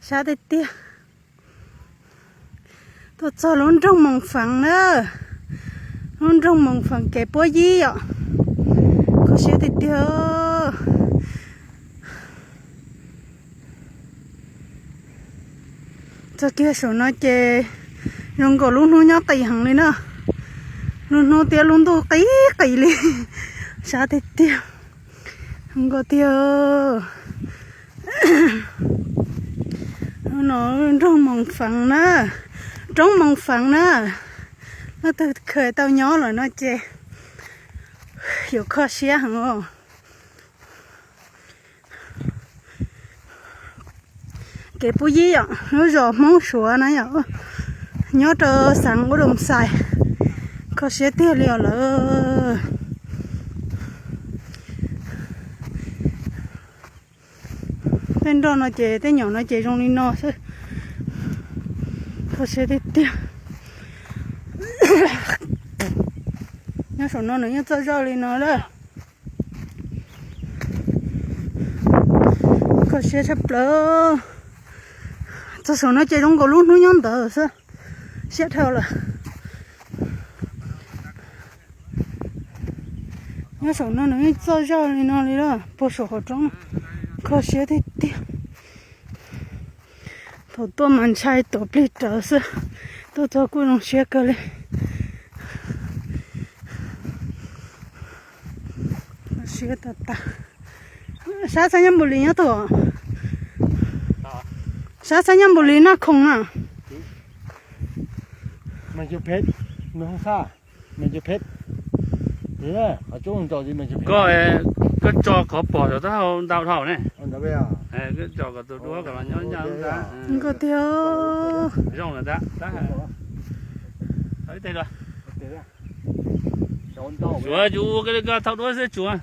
Sab tiag tiag. Tuaj txog lub nroog Moos Feev na. Lub nroog Moos Feev kev puab yib yom. Kho siab tiag tiag. Txog kiag saum no ces zoo nkaus lub hnub nyob qis heev li na. Lub hnub thiab lub ntuj qis qis li. Sab tiag tiag. Zoo nkaus tiag. No nroog Moos Feev na, roob Moos Feev na. Leej twg kheev tau nyob lawm no ces yuav kho siab heev os. Kev puab yib yom, lub zos Hmoob Suav na yom, nyob rau xeev Ub Doo Xais. Kho siab tiag li os lawm. Tej nroj no ces tej nyom no ces zoo li no xwb. Kho siab tiag tiag. Nyob saum no nws yeej txawj zoj li no lawm. Kho siab tshaj plaws. Txog saum no ces zoo nkaus lub hnub nyob ntawd xwb. Siab dhau lawm. Nyob saum no nws yeej txawj zoj li no li lawm, puag saum hauv roob no. Kho siab tiag tiag. Thaum tuaj mas ntshai tuav plig rawv xwb, tuaj txog kuj zoo siab kawg li. Siab tas tas. Sab txaj nyob npus li nyob tuaj. Sab txaj nyob npus li noj khoom na. Koj, koj tso qhov pom saum taub hau ntau dhau ne. Koj tso kom tus duab kom los nyob ncaj ntag. Nkauj tiag. Zoo lawm ntag. Tsuav, tsuav ua koj li koj thaum duab xwb tsuav.